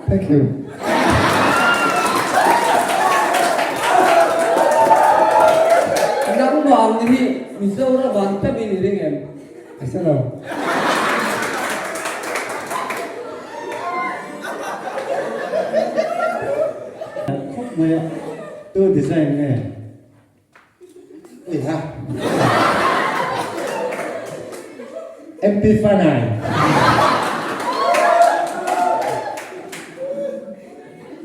Thank you. Nangmah ang hi Mizoram an tam in i ring em? A si lo. Khawp mai a, tu design nge? Ui ha. MP Fanai.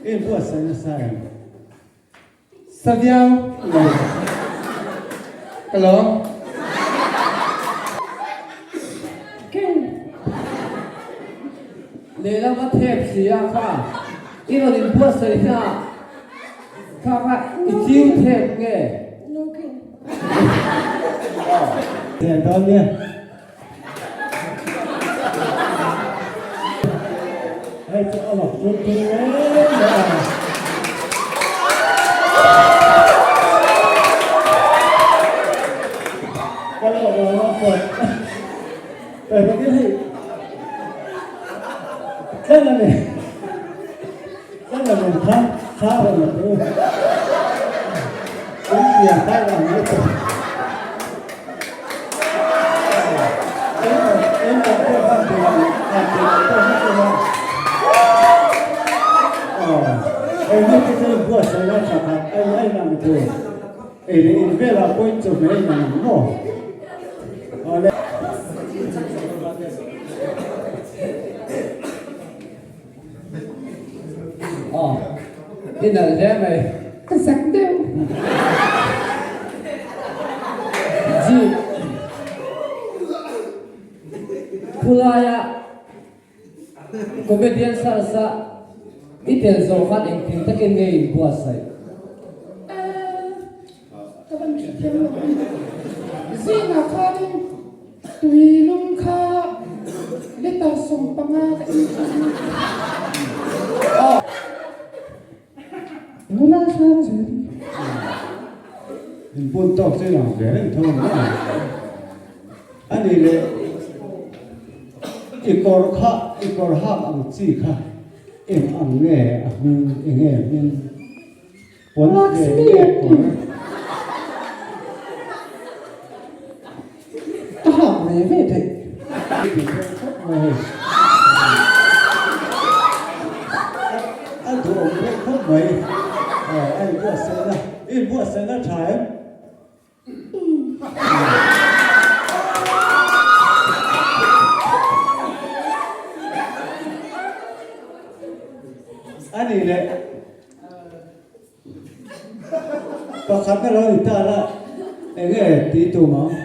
In buatsaih nasa em? Saviau lo. Ka lawm. Lehlam a thep si a kha i rawn in buatsaih hna kha kha i chiu thep nge? Zeh dawn nia. Hei chu a mak tum tum mai mai a. Ka lo lo lo pawh. Pe takin hei tlen a ni. la nen khan thla rawn la teh u. In pian thar ang lutuk. In awm pawh khan ti ang han ti ang pawh hret ila. Aw, engmah te chu buatsaihna tha khat a in a inang tur. Ei leh in velah pawh in chawhmeh a inang ang maw? Awle. Aw, i nalh hle mai. Ka zak deuh. Ji, khulaia comedian sarsa i tel zawh khan engtin takin nge in buatsaih? Ka van hrethiam lo a ni. Zingah khanin tui lum kha litre 15 ka in thin a. Nula sang zel. In bun tawk chu inang ve reng tho ang a. A nih leh i kawr kha i kawr hak ang chi kha eng ang nge a hming eng nge a hming? Lakshmi a ti. Ka hak ve ve theih. A duhawm reuh khawp mai. A inbuatsaihna, i inbuatsaihna tha em? A nih leh pakhatna lo ni ta la, eng nge tih tum ang?